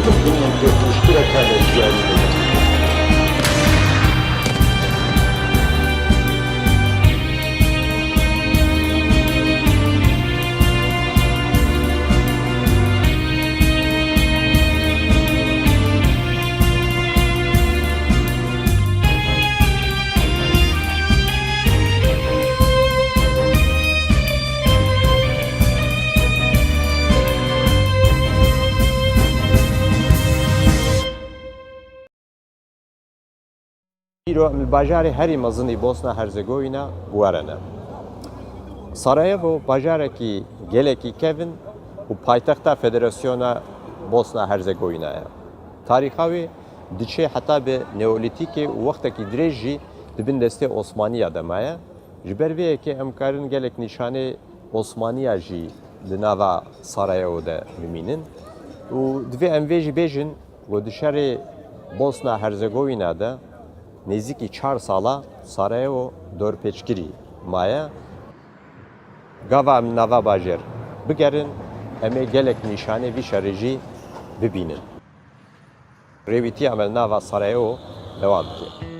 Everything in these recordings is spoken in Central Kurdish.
دڵم پێ خۆشترە تا لە ژیانی من. Îro em li bajarê herî mezin ê Bosna Herzegovîna Buware ne. Sarajevo bajarekî gelekî kevn û paytexta Federasyona Bosna Herzegovîna ye. Tarîxa wê diçe heta bi Neolîtîkê û wextekî dirêj jî di bin destê Osmaniya de maye. Ji ber vê yekê em karin gelek nîşanê Osmaniya jî li nava Sarajevo de bimînin. Û divê em vê jî bêjin ku di şerê Bosna Herzegovîna de nêzîkî çar sala Sarajevo dorpêçkirî maye. Gava em li nava bajêr bigerin em ê gelek nîşanê vî şerê jî bibînin. Rêwîtiya me li nava Sarajevo dewam dike.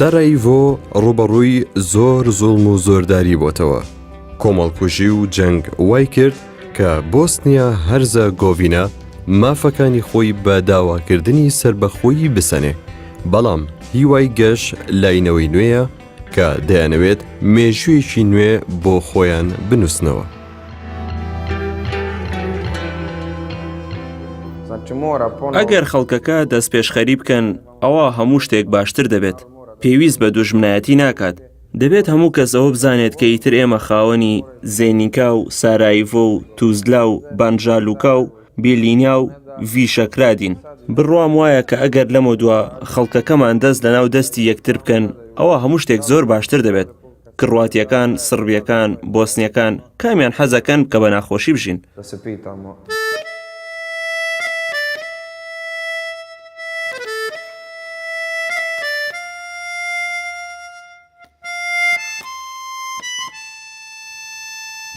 سەرایڤۆ ڕووبەڕووی زۆر زوڵم و زۆرداری بۆتەوە. کۆمەڵکوژی و جەنگ وای کرد کە بۆسنیا هەرزەگۆڤینا مافەکانی خۆی بە داواکردنی سەربەخۆیی بسەنێ، بەڵام هیوای گەش لای نەوەی نوێیە کە دەیانەوێت مێژوویەکی نوێ بۆ خۆیان بنووسنەوە. ئەگەر خەڵکەکە دەستپێشخەری بکەن، ئەوا هەموو شتێک باشتر دەبێت. پێویست بە دوژمنایەتی ناکات. دەبێت هەموو کەس ئەوە بزانێت کە ئیتر ئێمە خاوەنی زێنیکا و سارایڤۆ و توزلا و بانجالوکا و بیلینیا و ڤیشەکرادین. بڕوام وایە کە ئەگەر لەمەودوا خەڵکەکەمان دەست لەناو دەستی یەکتر بکەن، ئەوا هەموو شتێک زۆر باشتر دەبێت. کڕواتییەکان، سڕبییەکان، بۆسنییەکان، کامیان حەزەکەن کە بە ناخۆشی بژین؟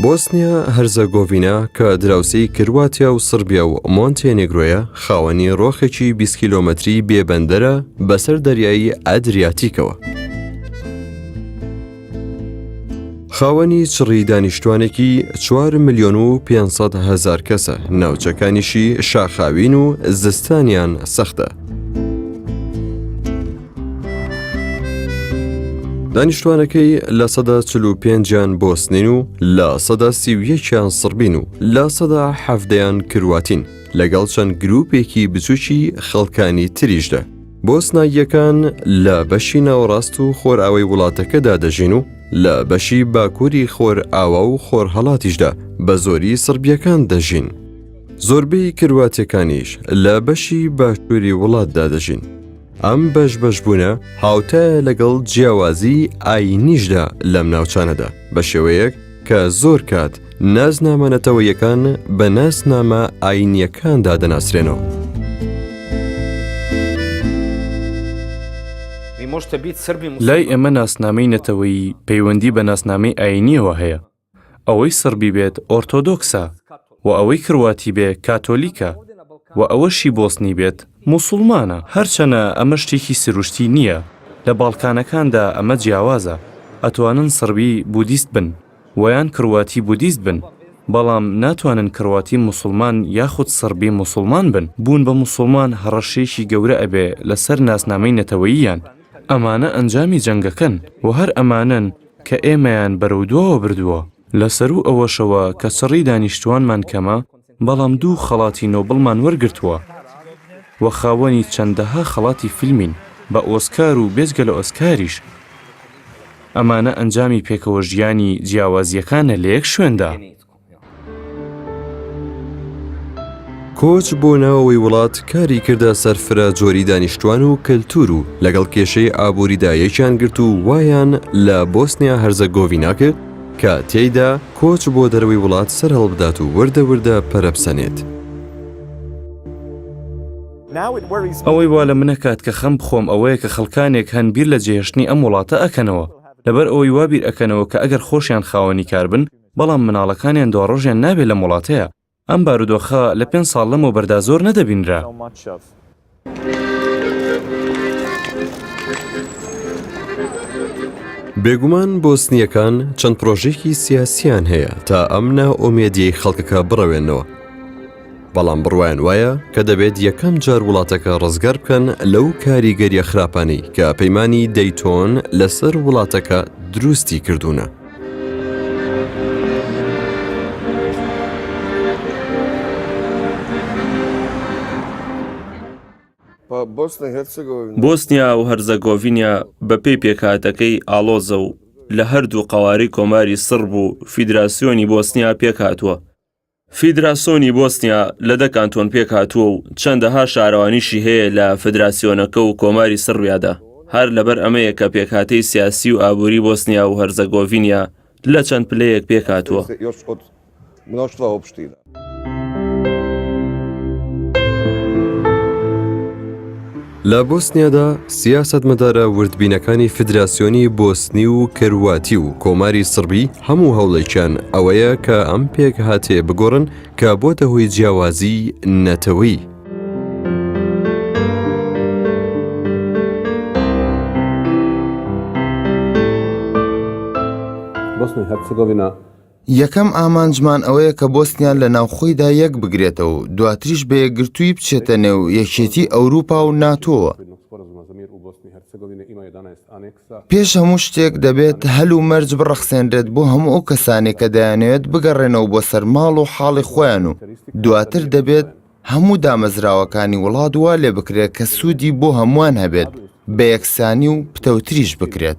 بۆسنیا هەرزەگۆڤینا کە دراوسێی کرواتیا و سڕبیا و مۆنتێنێگرۆیە، خاوەنی ڕۆخێکی 20 کیلۆمەتری بێ بەندەرە بەسەر دەریای ئەدریاتیکەوە. خاوەنی چڕی دانیشتوانێکی 4 ملیۆن و 500 هەزار کەسە، ناوچەکانیشی شاخاوین و زستانیان سەختە. دانیشتوانەکەی لە سەدا 45یان بۆسنین و لە سەدا 31یان سڕبین و لە سەدا حەفدەیان کرواتین لەگەڵ چەند گروپێکی بچوکی خەڵکانی تریشدا. بۆسناییەکان لە بەشی ناوەڕاست و خۆرئاوای وڵاتەکەدا دەژین و لە بەشی باکووری خۆرئاوا و خۆرهەڵاتیشدا بە زۆری سڕبییەکان دەژین. زۆربەی کرواتیەکانیش لە بەشی باشووری وڵاتدا دەژین. ئەم بەش بەشبوونە هاوتایە لەگەڵ جیاوازی ئایینیشدا لەم ناوچانەدا، بە شێوەیەک کە زۆر کات نازنامە نەتەوەیەکان بە ناسنامە ئایینیەکاندا دەناسرێنەوە. لای ئێمە ناسنامەی نەتەوەیی پەیوەندی بە ناسنامەی ئایینییەوە هەیە. ئەوەی سڕبی بێت ئۆرتۆدۆکسە و ئەوەی کرواتی بێ کاتۆلیکە و ئەوەشی بۆسنی بێت موسوڵمانە. هەرچەنە ئەمە شتێکی سروشتی نییە، لە باڵکانەکاندا ئەمە جیاوازە، ئەتوانن سڕبی بودیست بن وە یان کرواتی بودیست بن، بەڵام ناتوانن کرواتی موسوڵمان یاخود سڕبی موسوڵمان بن. بوون بە موسوڵمان هەڕەشەیەکی گەورە ئەبێ لەسەر ناسنامەی نەتەوەییان. ئەمانە ئەنجامی جەنگەکەن و هەر ئەمانەن کە ئێمەیان بەرەو دواوە بردووە. لە سەروو ئەوەشەوە کە چڕی دانیشتووانمان کەمە، بەڵام دوو خەڵاتی نۆبڵمان وەرگرتووە و خاوەنی چەندەها خەڵاتی فیلمین بە ئۆسکار و بێجگە لە ئۆسکاریش. ئەمانە ئەنجامی پێکەوەژیانی جیاوازییەکانە لە یەک شوێندا. کۆچ بۆ ناوەوەی وڵات کاری کردە سەر فرە جۆری دانیشتوان و کەلتور و لەگەڵ کێشەی ئابووریدا یەکیان گرت و وایان لە بۆسنیا هەرزەگۆڤینا کرد کە تێیدا کۆچ بۆ دەرەوەی وڵات سەرهەڵبدات و وردە وردە پەرە بسەنێت. ئەوەی وا لە منەکات کە خەم بخۆم ئەوەیە کە خەڵکانێک هەن بیر لە جێهێشتنی ئەم وڵاتە ئەکەنەوە لەبەر ئەوەی وا بیر ئەکەنەوە کە ئەگەر خۆشیان خاوەنی کار بن بەڵام مناڵەکانیان دواڕۆژیان نابێ لەم وڵاتەیا. ئەم بارودۆخە لە پێنج ساڵ لەمەوبەردا زۆر نەدەبینرا. بێگومان بۆسنییەکان چەند پرۆژەیەکی سیاسییان هەیە تا ئەم نائومێدیەی خەڵکەکە بڕەوێنەوە. بەڵام بڕوایان وایە کە دەبێت یەکەم جار وڵاتەکە ڕزگار بکەن لەو کاریگەریە خراپانەی کە پەیمانی دەیتۆن لەسەر وڵاتەکە دروستی کردوونە. بۆسنیا و هەرزەگۆڤینیا بەپێی پێکهاتەکەی ئاڵۆزە و لە هەردوو قەوارەی کۆماری سڕب و فیدراسیۆنی بۆسنیا پێکهاتووە. فیدراسۆنی بۆسنیا لە دە کانتۆن پێکهاتووە و چەندەها شارەوانیشی هەیە لە فدراسیۆنەکە و کۆماری سڕبیادا. هەر لەبەر ئەمەیە کە پێکهاتەی سیاسی و ئابووری بۆسنیا و هەرزەگۆڤینیا لە چەند پلەیەک پێکهاتووە. لە بۆسنیادا سیاسەتمەدارە وردبینەکانی فیدراسیۆنی بۆسنی و کرواتی و کۆماری سڕبی هەموو هەوڵێکیان ئەوەیە کە ئەم پێکهاتەیە بگۆڕن کە بۆتە هۆی جیاوازی نەتەوەیی. یەکەم ئامانجمان ئەوەیە کە بۆسنیا لە ناوخۆیدا یەک بگرێتەوە و دواتریش بە یەکگرتوویی بچێتە نێو یەکێتی ئەوروپا و ناتۆوە. پێش هەموو شتێک دەبێت هەل و مەرج بڕەخسێنرێت بۆ هەموو ئەو کەسانەی کە دەیانەوێت بگەڕێنەوە بۆ سەر ماڵ و حاڵی خۆیان و دواتر دەبێت هەموو دامەزراوەکانی وڵات وا لێ بکرێت کە سوودی بۆ هەمووان هەبێت بە یەکسانی و پتەوتریش بکرێت.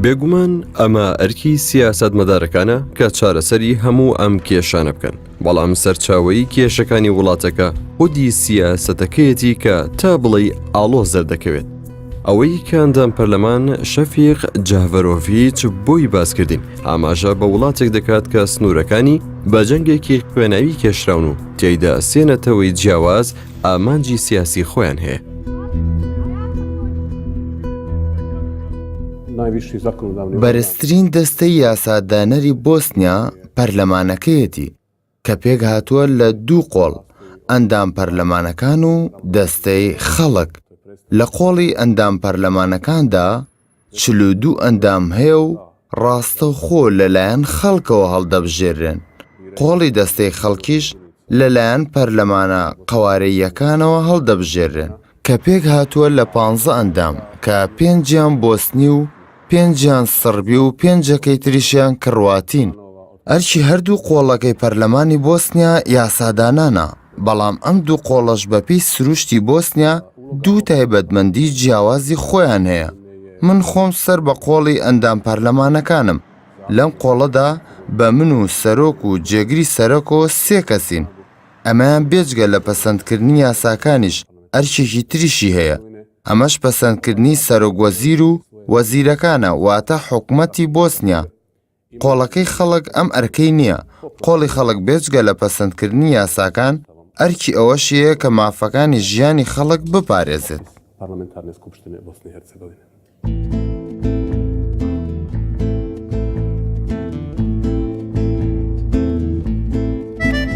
بێگومان ئەمە ئەرکی سیاسەتمەدارەکانە کە چارەسەری هەموو ئەم کێشانە بکەن، بەڵام سەرچاوەی کێشەکانی وڵاتەکە خودی سیاسەتەکەیەتی کە تا بڵێی ئاڵۆز دەردەکەوێت. ئەوەی کە ئەندام پەرلەمان شەفیق جەهڤەرۆڤیچ بۆی باسکردین ئاماژە بە وڵاتێک دەکات کە سنوورەکانی بە جەنگێکی خوێناوی کێشراون و تێیدا سێ نەتەوەی جیاواز ئامانجی سیاسی خۆیان هەیە. بەرزترین دەستەی یاسادانەری بۆسنیا پەرلەمانەکەیەتی کە پێکهاتووە لە دوو قۆڵ، ئەندام پەرلەمانەکان و دەستەی خەڵک. لە قۆڵی ئەندام پەرلەمانەکاندا 42 ئەندام هەیە و ڕاستەوخۆ لەلایەن خەڵکەوە هەڵدەبژێررێن، قۆڵی دەستەی خەڵکیش لەلایەن پەرلەمانە قەوارەییەکانەوە هەڵدەبژێررێن، کە پێکهاتووە لە پانزە ئەندام کە پێنجیان بۆسنی و پێنجیان سڕبی و پێنجەکەی تریشیان کڕواتین. ئەرکی هەردوو قۆڵەکەی پەرلەمانی بۆسنیا یاسادانانە، بەڵام ئەم دوو قۆڵەش بەپێی سروشتی بۆسنیا دوو تایبەتمەندی جیاوازی خۆیان هەیە. من خۆم سەر بە قۆڵی ئەندام پەرلەمانەکانم، لەم قۆڵەدا بە من و سەرۆک و جێگری سەرۆکەوە سێ کەسین، ئەمەیان بێجگە لە پەسەندکردنی یاساکانیش ئەرکێکی تریشی هەیە، ئەمەش پەسەندکردنی سەرۆک وەزیر و وەزیرەکانە واتە حکومەتی بۆسنیا. قۆڵەکەی خەڵک ئەم ئەرکەی نییە، قۆڵی خەڵک بێجگە لە پەسەندکردنی یاساکان ئەرکی ئەوەشی هەیە کە مافەکانی ژیانی خەڵک بپارێزێت.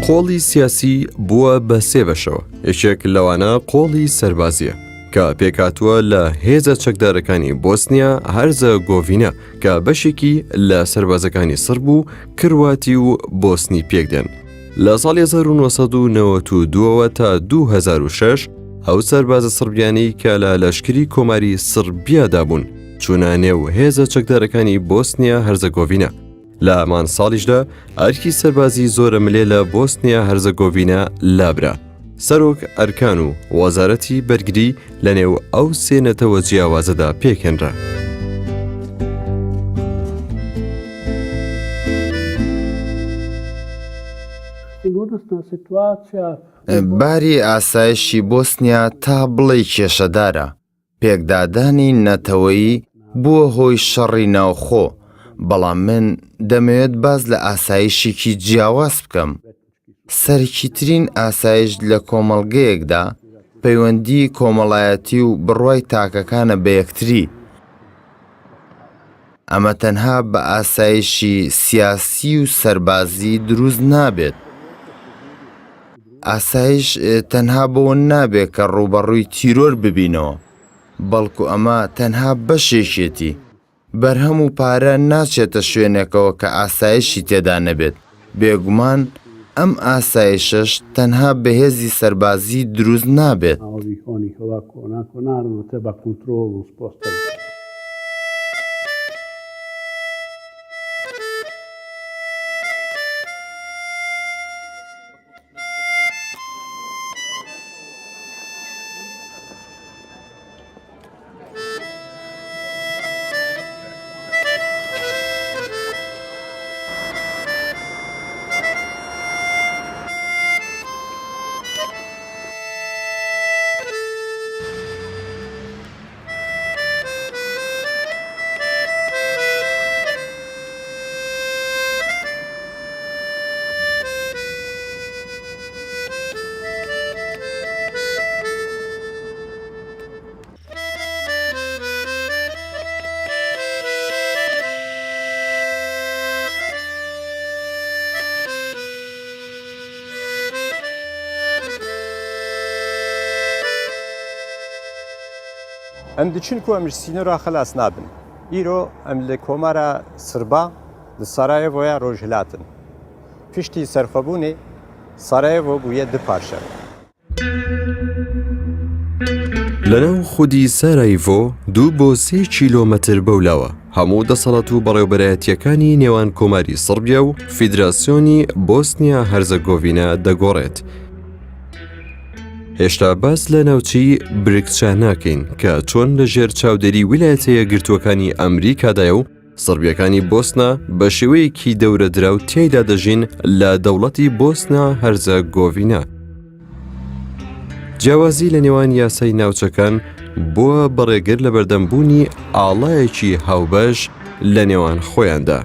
قۆڵی سیاسی بووە بە سێ بەشەوە، یەکێک لەوانە قۆڵی سەربازییە کە پێکهاتووە لە هێزە چەکدارەکانی بۆسنیا هەرزەگۆڤینا کە بەشێکی لە سەربازەکانی سڕب و کرواتی و بۆسنی پێکدێن. لە ساڵی 1992ەوە تا 2006. ئەو سەربازە سڕبیانەی کە لە لەشکری کۆماری سڕبیادا بوون چوونە نێو هێزە چەکدارەکانی بۆسنیا هەرزەگۆڤینا. لە هەمان ساڵیشدا ئەرکی سەربازی زۆرە ملێ لە بۆسنیا هەرزەگۆڤینا لابرا. سەرۆک ئەرکان و وەزارەتی بەرگری لە نێو ئەو سێ نەتەوە جیاوازەدا پێکهێنرا. باری ئاسایشی بۆسنیا تا بڵێی کێشەدارە، پێکدادانی نەتەوەیی بووە هۆی شەڕی ناوخۆ، بەڵام من دەمەوێت باس لە ئاسایشێکی جیاواز بکەم. سەرەکیترین ئاسایش لە کۆمەڵگەیەکدا پەیوەندیی کۆمەڵایەتی و بڕوای تاکەکانە بە یەکتری. ئەمە تەنها بە ئاسایشی سیاسی و سەربازی دروست نابێت. ئاسایش تەنها بەوە نابێت کە ڕووبەڕووی تیرۆر ببینەوە، بەڵکو ئەمە تەنها بەشێکێتی. بەرهەم و پارە ناچێتە شوێنێکەوە کە ئاسایشی تێدا نەبێت، بێگومان ئەم ئاسایشەش تەنها بە هێزی سەربازی دروست نابێت. Em diçin ku em ji sînora xelas nabin. Îro em li Komara Sirba li Sarajevoya Rojhilat in. Piştî serxwebûnê Sarajevo bûye du parçe. لەناو خودی سارایڤۆ دوو بۆ سێ کیلۆمەتر بەولاوە هەموو دەسەڵات و بەڕێوبەرایەتییەکانی نێوان کۆماری سڕبیا و فیدراسیۆنی بۆسنیا هەرزەگۆڤینا دەگۆڕێت. هێشتا باس لە ناوچەی برکچا ناکەین کە چۆن لە ژێر چاودێری ویلایەتە یەکگرتووەکانی ئەمریکادایە و سڕبیەکانی بۆسنە بە شێوەیەکی دەورەدراو تیایدا دەژین لە دەوڵەتی بۆسنە هەرزەگۆڤینا. جیاوازی لە نێوان یاسای ناوچەکان بووە بە ڕێگر لە بەردەم بوونی ئاڵایەکی هاوبەش لە نێوان خۆیاندا.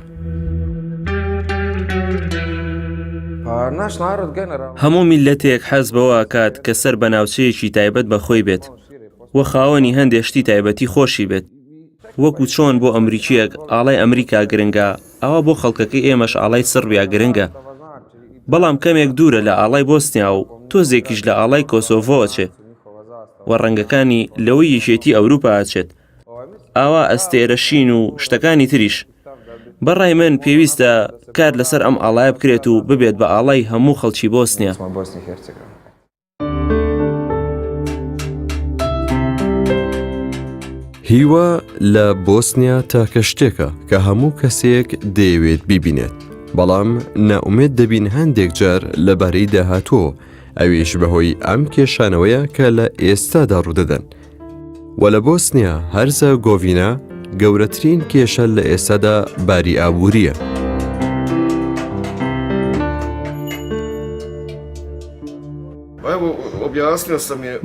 هەموو میللەتێک حەز بەوە ئەکات کە سەر بە ناوچەیەکی تایبەت بە خۆی بێت و خاوەنی هەندێ شتی تایبەتی خۆشی بێت. وەکو چۆن بۆ ئەمریکییەک ئاڵای ئەمریکا گرنگە، ئاوا بۆ خەڵکەکەی ئێمەش ئاڵای سڕبیا گرنگە. بەڵام کەمێک دوورە لە ئاڵای بۆسنیا و تۆزێکیش لە ئاڵای کۆسۆڤۆ ئەچێ و ڕەنگەکانی لەوەی یەکێتی ئەوروپا ئەچێت. ئاوا ئەستێرە شین و شتەکانی تریش. بە ڕای من پێویستە کار لەسەر ئەم ئاڵایە بکرێت و ببێت بە ئاڵای هەموو خەڵکی بۆسنیا. هیوا لە بۆسنیا تاکە شتێکە کە هەموو کەسێک دەیەوێت بیبینێت، بەڵام نائومێد دەبین هەندێک جار لەبارەی داهاتووەوە، ئەویش بەهۆی ئەم کێشانەوەیە کە لە ئێستادا ڕوودەدەن. و لە بۆسنیا هەرزەگۆڤینا گەورەترین کێشە لە ئێستادا باری ئابوورییە.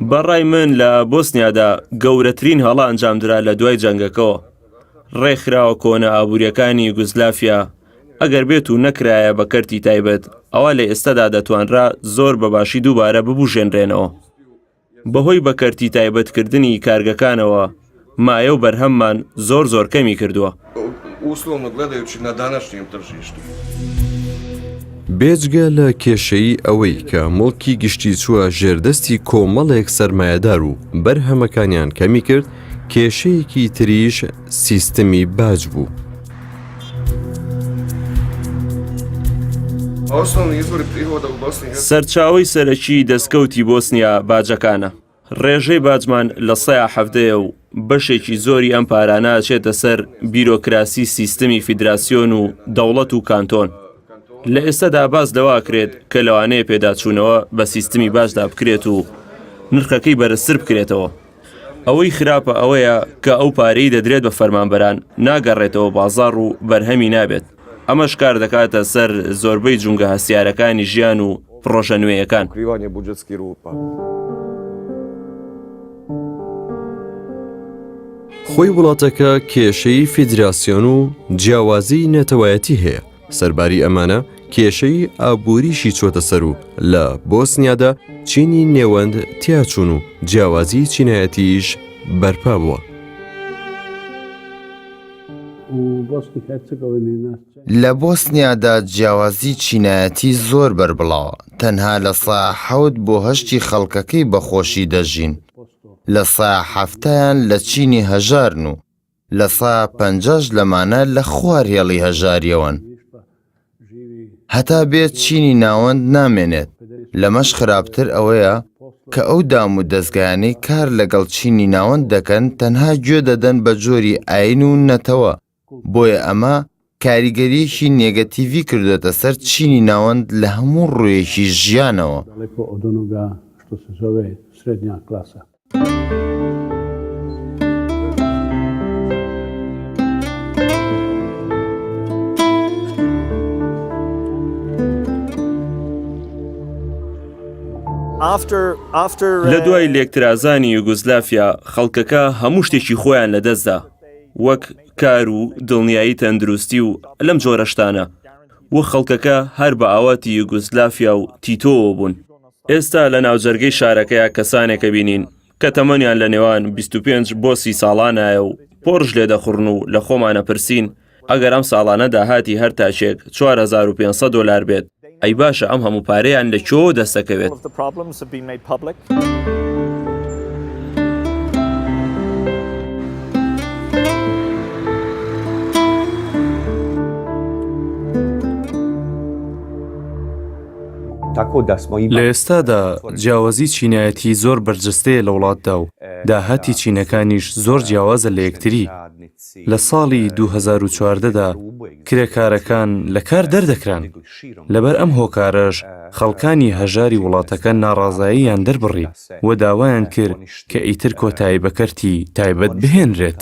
بە ڕای من لە بۆسنیادا گەورەترین هەڵە ئەنجامدرا لە دوای جەنگەکەوە. ڕێکخراوە کۆنە ئابوورییەکانی یوگۆسلافیا ئەگەر بێت و نەکرایە بە کەرتی تایبەت، ئەوا لە ئێستادا دەتوانرا زۆر بە باشی دووبارە ببوژێنرێنەوە. بەهۆی بە کەرتی تایبەتکردنی کارگەکانەوە مایە و بەرهەممان زۆر زۆر کەمی کردووە. بێجگە لە کێشەی ئەوەی کە موڵکی گشتی چووە ژێردەستی کۆمەڵێک سەرمایەدار و بەرهەمەکانیان کەمی کرد، کێشەیەکی تریش سیستمی باج بوو. سەرچاوەی سەرەکی دەستکەوتی بۆسنیا باجەکانە. ڕێژەی باجمان لە سەیا حەڤدەیە و بەشێکی زۆری ئەم پارانە ئەچێتە سەر بیرۆکراسی سیستمی فیدراسیۆن و دەوڵەت و کانتۆن. لە ئێستەدا باس لەوە ئەکرێت کە لەوانەیە پێداچوونەوە بە سیستمی باجدا بکرێت و نرخەکەی بەرزتر بکرێتەوە. ئەوەی خراپە ئەوەیە کە ئەو پارەی دەدرێت بە فەرمانبەران ناگەڕێتەوە بازاڕ و بەرهەمی نابێت. ئەمەش کار دەکاتە سەر زۆربەی جومگە هەستیارەکانی ژیان و پڕۆژە نوێیەکان. خۆی وڵاتەکە کێشەی فیدراسیۆن و جیاوازیی نەتەوایەتی هەیە، سەرباری ئەمانە کێشەی ئابووریشی چۆتە سەر و لە بۆسنیادا چینی نێوەند تیاچوون و جیاوازیی چینایەتیش بەرپا بووە. لە بۆسنیادا جیاوازی چینایەتی زۆر بەربڵاوە، تەنها لە سا حەوت بۆ هەشتی خەڵکەکەی بە خۆشی دەژین، لە سا حەفتایان لە چینی هەژارن و لە سا پەنجاش لەمانە لە خوار هێڵی هەژاریەوەن. هەتا بێت چینی ناوەند نامێنێت، لەمەش خراپتر ئەوەیە کە ئەو دام و دەزگایانەی کار لەگەڵ چینی ناوەند دەکەن تەنها گوێ دەدەن بە جۆری ئاین و نەتەوە، بۆیە ئەمە کاریگەرییەکی نێگەتیڤی کردۆتە سەر چینی ناوەند لە هەموو ڕوویەکی ژیانەوە. لە دوای لێکترازانی یوگۆسلافیا خەڵکەکە هەموو شتێکی خۆیان لەدەستدا وەک کار و دڵنیایی تەندروستی و لەم جۆرە شتانە و خەڵکەکە هەر بە ئاواتی یوگۆسلافیا و تیتۆوە بوون. ئێستا لە ناوجەرگەی شارەکەیا کەسانێک ئەبینین کە تەمەنیان لە نێوان 25 بۆ 30 ساڵانایە و پۆرش لێدەخوڕن و لە خۆمان ئەپرسین ئەگەر ئەم ساڵانە داهاتی هەر تاکێک 4500 دۆلار بێت ئەی باشە ئەم هەموو پارەیان لە کوێوە دەست دەکەوێت؟ لە ئێستادا جیاوازی چینایەتی زۆر بەرجەستەیە لە وڵاتدا و داهاتی چینەکانیش زۆر جیاوازە لە یەکتری. لە ساڵی 2014 دا کرێکارەکان لە کار دەردەکران. لەبەر ئەم هۆکارەش خەڵکانی هەژاری وڵاتەکە ناڕازاییان دەربڕی و داوایان کرد کە ئیتر کۆتایی بە کەرتی تایبەت بهێنرێت.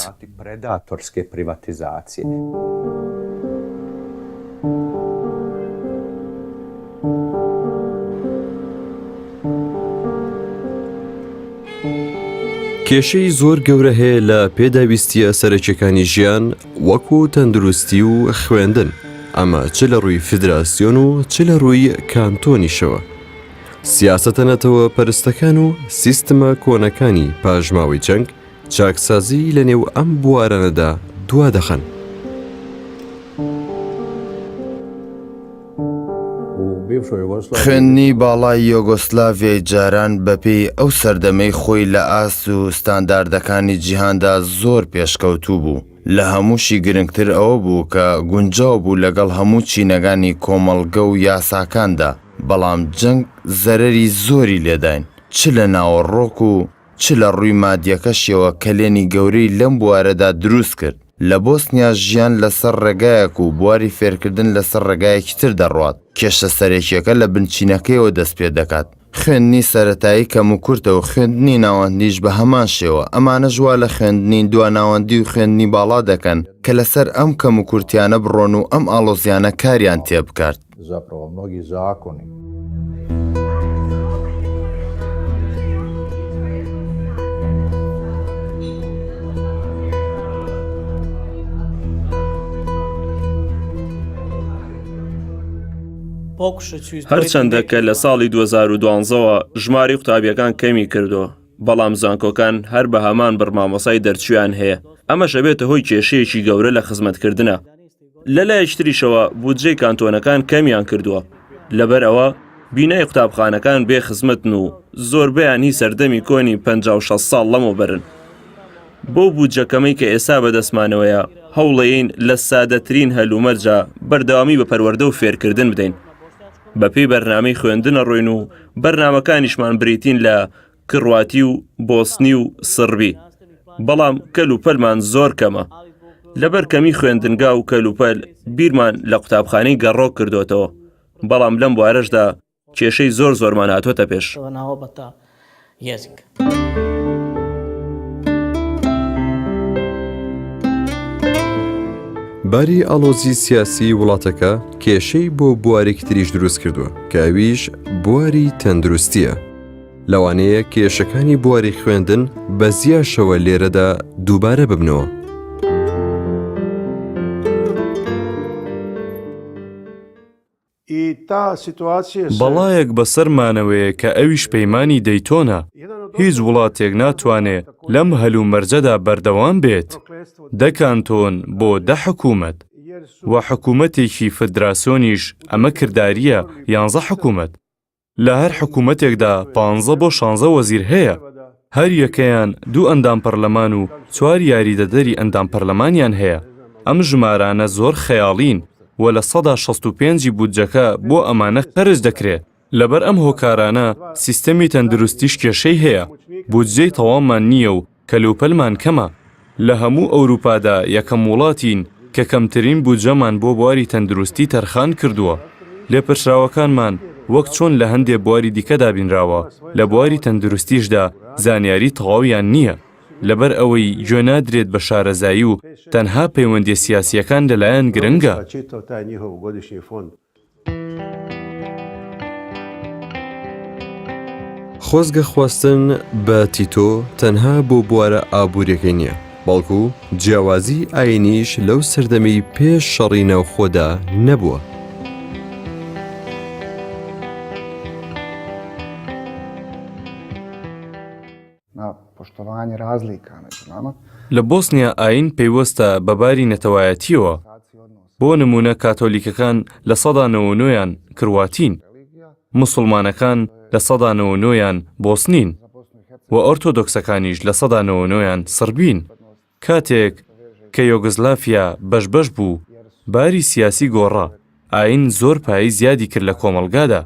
کێشەی زۆر گەورە هەیە لە پێداویستییە سەرەکیەکانی ژیان وەکو تەندروستی و خوێندن، ئەمە چ لە ڕووی فیدراسیۆن و چ لە ڕووی کانتۆنیشەوە. سیاسەتە نەتەوە پەرستەکان و سیستمە کۆنەکانی پاشماوەی جەنگ چاکسازی لە نێو ئەم بوارانەدا دوا دەخەن. خوێندنی باڵای یۆگۆسلاڤیای جاران بەپێی ئەو سەردەمەی خۆی لە ئاست و ستانداردەکانی جیهاندا زۆر پێشکەوتوو بوو. لە هەمووشی گرنگتر ئەوە بوو کە گونجاو بوو لەگەڵ هەموو چینەکانی کۆمەڵگە و یاساکاندا، بەڵام جەنگ زەرەری زۆری لێداین چ لە ناوەڕۆک و چ لە ڕووی مادیەکەشیەوە کەلێنی گەورەی لەم بوارەدا دروست کرد. لە بۆسنیا ژیان لەسەر ڕێگایەک و بواری فێرکردن لەسەر ڕێگایەکی تر دەڕوات. کێشە سەرەکیەکە لە بنچینەکەیەوە دەست پێ دەکات. خوێندنی سەرەتایی کەموکورتە و خوێندنی ناوەندیش بە هەمان شێوە، ئەمانەش وا لە خوێندنی دواناوەندی و خوێندنی باڵا دەکەن کە لەسەر ئەم کەموکورتیانە بڕۆن و ئەم ئاڵۆزیانە کاریان تێبکات. Zapravo mnogi zakoni. هەرچەندە کە لە ساڵی 2012 ەوە ژمارەی قوتابیەکان کەمی کردووە، بەڵام زانکۆکان هەر بە هەمان بڕ مامۆسای دەرچوویان هەیە، ئەمەش ئەبێتە هۆی کێشەیەکی گەورە لە خزمەتکردنا. لە لایەکی تریشەوە بودجەی کانتۆنەکان کەمیان کردووە، لەبەر ئەوە بینای قوتابخانەکان بێ خزمەتن و زۆربەیان هی سەردەمی کۆنی 50 و 60 ساڵ لەمەوبەرن. بەو بودجە کەمەی کە ئێستا بەدەستمانەوەیە هەوڵەیەین لە سادەترین هەلومەرجا بەردەوامی بە پەروەردە و فێرکردن بدەین. بەپێی بەرنامەی خوێندن ئەڕۆین و بەرنامەکانیشمان بریتین لە. کڕواتی و بۆسنی و سڕبی. بەڵام کەلوپەلمان زۆر کەمە. لەبەر کەمی خوێندنگا و کەلوپەل بیرمان لە قوتابخانەی گەڕۆک کردۆتەوە، بەڵام لەم بوارەشدا کێشەی زۆر زۆرمان هاتۆتە پێش. باری ئاڵۆزی سیاسی وڵاتەکە کێشەی بۆ بوارێکی تریش دروست کردووە کە ئەویش بواری تەندروستیە. لەوانەیە کێشەکانی بواری خوێندن بە زیاشەوە لێرەدا دووبارە ببنەوە. بەڵایەک بەسەرمانەوەیە کە ئەویش پەیمانی دەیتۆنە، هیچ وڵاتێک ناتوانێ لەم هەلومەرجەدا بەردەوام بێت، دە کانتۆن بۆ دە حکوومەت و حکوومەتێکی فدراسۆنیش ئەمە کردارییە یانزە حکوومەت. لە هەر حکوومەتێکدا پانزە بۆ شانزە وەزیر هەیە، هەر یەکەیان دوو ئەندام پەرلەمان و چوار یاریدەدەری ئەندام پەرلەمانیان هەیە، ئەم ژمارانە زۆر خەیاڵین و 65% ی بودجەکە بۆ ئەمانە خەرج دەکرێ، لەبەر ئەم هۆکارانە سیستەمی تەندروستیش کێشەی هەیە، بودجەی تەواومان نییە و کەلوپەلمان کەمە. لە هەموو ئەوروپادا یەکەم وڵاتین کە کەمترین بودجەمان بۆ بواری تەندروستی تەرخان کردووە. لێپرسراوەکانمان وەک چۆن لە هەندێ بواری دیکەدا بینراوە، لە بواری تەندروستیشدا زانیاری تەواویان نییە. لەبەر ئەوەی گوێ نادرێت بە شارەزایی و تەنها پەیوەندیە سیاسییەکان لەلایان گرنگە. خۆزگە خواستن بە تیتۆ تەنها بۆ بوارە ئابووریەکەی نییە، بەڵکو جیاوازی ئاینیش لەو سەردەمی پێش شەڕی ناوخۆدا نەبووە. لە بۆسنیا ئایین پەیوەستە بە باری نەتەوایەتییەوە. بۆ نموونە کاتۆلیکەکان 99% یان کرواتین، موسڵمانەکان 99% یان بۆسنین و ئۆرتۆدۆکسەکانیش 99% یان سڕبین. کاتێک کە یۆگۆسلافیا بەش بەش بوو، باری سیاسی گۆڕا، ئایین زۆر پایەی زیادی کرد لە کۆمەڵگادا.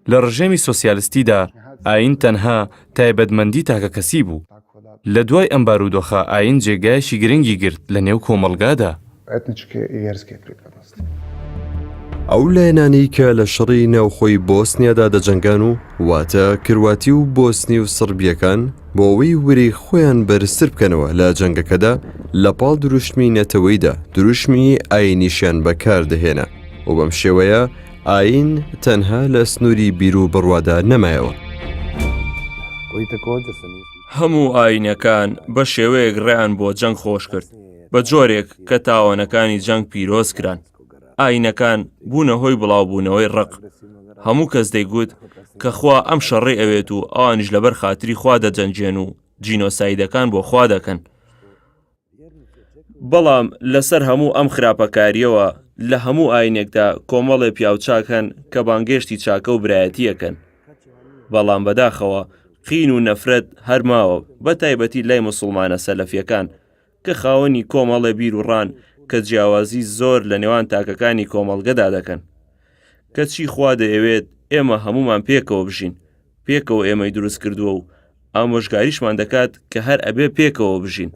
لە ڕژێمی سۆسیالستیدا ئایین تەنها تایبەتمەندی تاکەکەسی بوو. لە دوای ئەم بارودۆخە ئایین جێگایەکی گرنگی گرت لە نێو کۆمەڵگادا. ئەو لایەنانەی کە لە شەڕی ناوخۆی بۆسنیادا دەجەنگان و واتە کرواتی و بۆسنی و سڕبییەکان بۆ ئەوەی ورەی خۆیان بەرزتر بکەنەوە لە جەنگەکەدا لە پاڵ دروشمی نەتەوەیدا دروشمی ئایینیشیان بەکار دەهێنا و بەم شێوەیە ئایین تەنها لە سنووری بیر و بڕوادا نەمایەوە. هەموو ئایینەکان بە شێوەیەک ڕێیان بۆ جەنگ خۆش کرد، بە جۆرێک کە تاوانەکانی جەنگ پیرۆز کران. ئایینەکان بوونە هۆی بڵاوبوونەوەی ڕق. هەموو کەس دەیگوت کە خوا ئەم شەڕەی ئەوێت و ئەوانیش لەبەر خاتری خوا دەجەنگێن و جینۆسایدەکان بۆ خوا دەکەن. بەڵام لەسەر هەموو ئەم خراپەکارییەوە لە هەموو ئاینێکدا کۆمەڵێ پیاوچاک هەن کە بانگێشتی چاکە و برایەتیەکەن. بەڵام بەداخەوە قین و نەفرەت هەر ماوە بە تایبەتی لای مسوڵمانە سەلەفیەکان کە خاوەنی کۆمەڵێ بیر و ڕان کە جیاوازی زۆر لە نێوان تاکەکانی کۆمەڵگەدا دەکەن. کەچی خوا دەیەوێت ئێمە هەموومان پێکەوە بژین، پێکەوە ئێمەی دروست کردووە و ئامۆژگاریشمان دەکات کە هەر ئەبێ پێکەوە بژین.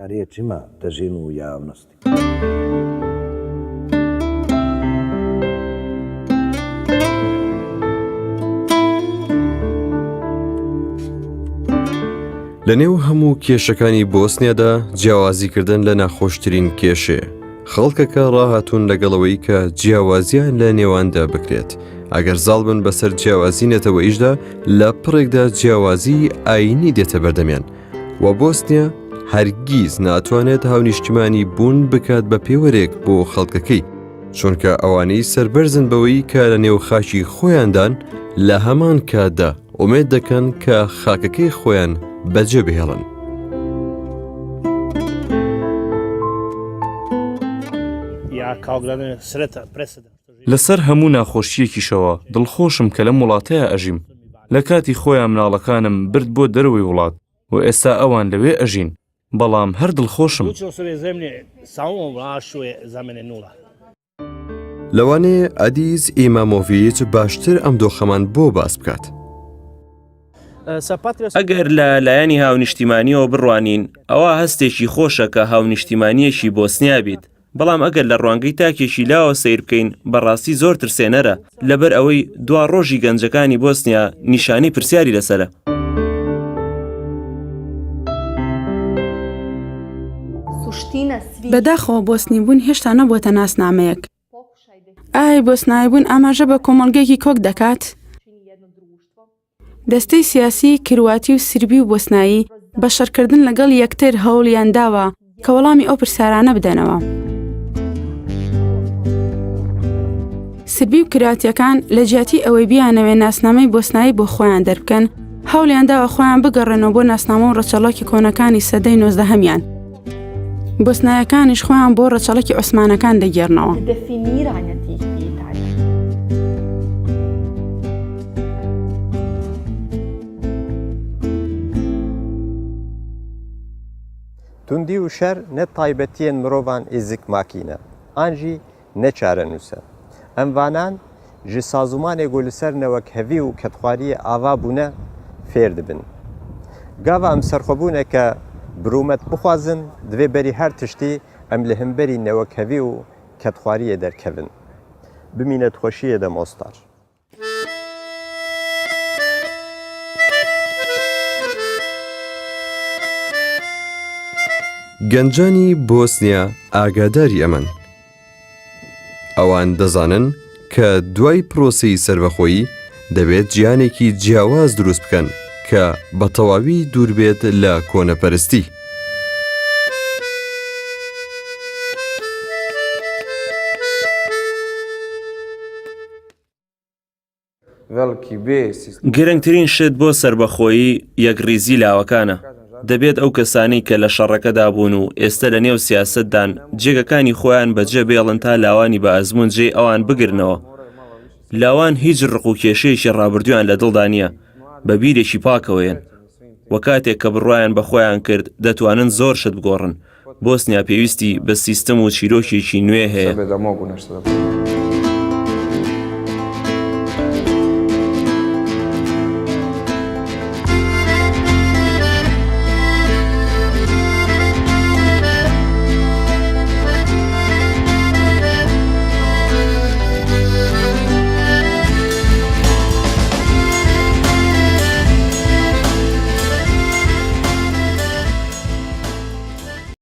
لە نێو هەموو کێشەکانی بۆسنیادا جیاوازیکردن لە ناخۆشترین کێشەیە. خەڵکەکە ڕاهاتوون لەگەڵەوەی کە جیاوازیان لە نێواندا بکرێت. ئەگەر زاڵ بن بەسەر جیاوازی نەتەوەیشدا لە پڕێکدا جیاوازی ئایینی دێتە بەردەمیان و بۆسنیا هەرگیز ناتوانێت هاونیشتیمانی بوون بکات بە پێوەرێک بۆ خەڵکەکەی چونکە ئەوانەی سەربەرزن بەوەی کە لە نێو خاکی خۆیاندان لە هەمان کاتدا ئومێد دەکەن کە خاکەکەی خۆیان بەجێ بهێڵن. لەسەر هەموو ناخۆشییەکیشەوە دڵخۆشم کە لەم وڵاتەیا ئەژیم. لە کاتی خۆیا مناڵەکانم برد بۆ دەرەوەی وڵات و ئێستا ئەوان لەوێ ئەژین، بەڵام هەر دڵخۆشم. لەوانەیە ئەدیز ئیمامۆڤیچ باشتر ئەم دۆخەمان بۆ باس بکات. ئەگەر لە لایەنی هاونیشتیمانییەوە بڕوانین، ئەوا هەستێکی خۆشە کە هاونیشتیمانییەکی بۆسنیا بیت، بەڵام ئەگەر لە ڕوانگەی تاکێکی لاوە سەیر بکەین، بەڕاستی زۆر ترسێنەرە، لەبەر ئەوەی دوا ڕۆژی گەنجەکانی بۆسنیا نیشانەی پرسیاری لەسەرە. بەداخەوە بۆسنیبوون هێشتا نەبووەتە ناسنامەیەک. ئایا بۆسناییبوون ئاماژە بە کۆمەڵگەیەکی کۆک دەکات؟ دەستەی سیاسیی کرواتی و سربی و بۆسنایی بە شەڕکردن لەگەڵ یەکتر هەوڵیان داوە کە وەڵامی ئەو پرسیارانە بدەنەوە. سربی و کراتیەکان لە جیاتی ئەوەی بیانەوێ ناسنامەی بۆسنایی بۆ خۆیان دەربکەن، هەوڵیان داوە خۆیان بگەڕێنەوە بۆ ناسنامە و ڕەچەڵەکی کۆنەکانی سەدەی نۆزدەهەمیان. بۆسنایەکانیش خۆیان بۆ ڕەچەڵەکی عوسمانەکان دەگێڕنەوە. Tundî û şer ne taybetiyên mirovan ê zikmakî ne, an jî ne çarenûs e. Em vanan ji sazûmanê ku li ser newekhevî û kedxwariyê ava bûne fêr dibin. Gava em serxwebûneke bi rûmet bixwazin, divê berî her tiştî em li hemberî newekhevî û kedxwariyê derkevin. Bimîne di xweşiyê de Mostar. گەنجانی بۆسنیا ئاگاداری ئەمەن. ئەوان دەزانن کە دوای پرۆسەی سەربەخۆیی دەبێت جیهانێکی جیاواز دروست بکەن کە بە تەواوی دووربێت لە کۆنەپەرستی. گرنگترین شت بۆ سەربەخۆیی یەکڕیزی لاوەکانە. دەبێت ئەو کەسانەی کە لە شەڕەکەدا بوون و ئێستە لە نێو سیاسەتدان جێگەکانی خۆیان بەجێ بێڵن تا لاوانی بە ئەزموون جێی ئەوان بگرنەوە. لاوان هیچ ڕق و کێشەیەکی ڕابردوویان لە دڵدا نییە، بە بیرێکی پاکەوە یەن و کاتێک کە بڕوایان بە خۆیان کرد دەتوانن زۆر شت بگۆڕن. بۆسنیا پێویستی بە سیستم و چیرۆکێکی نوێ هەیە.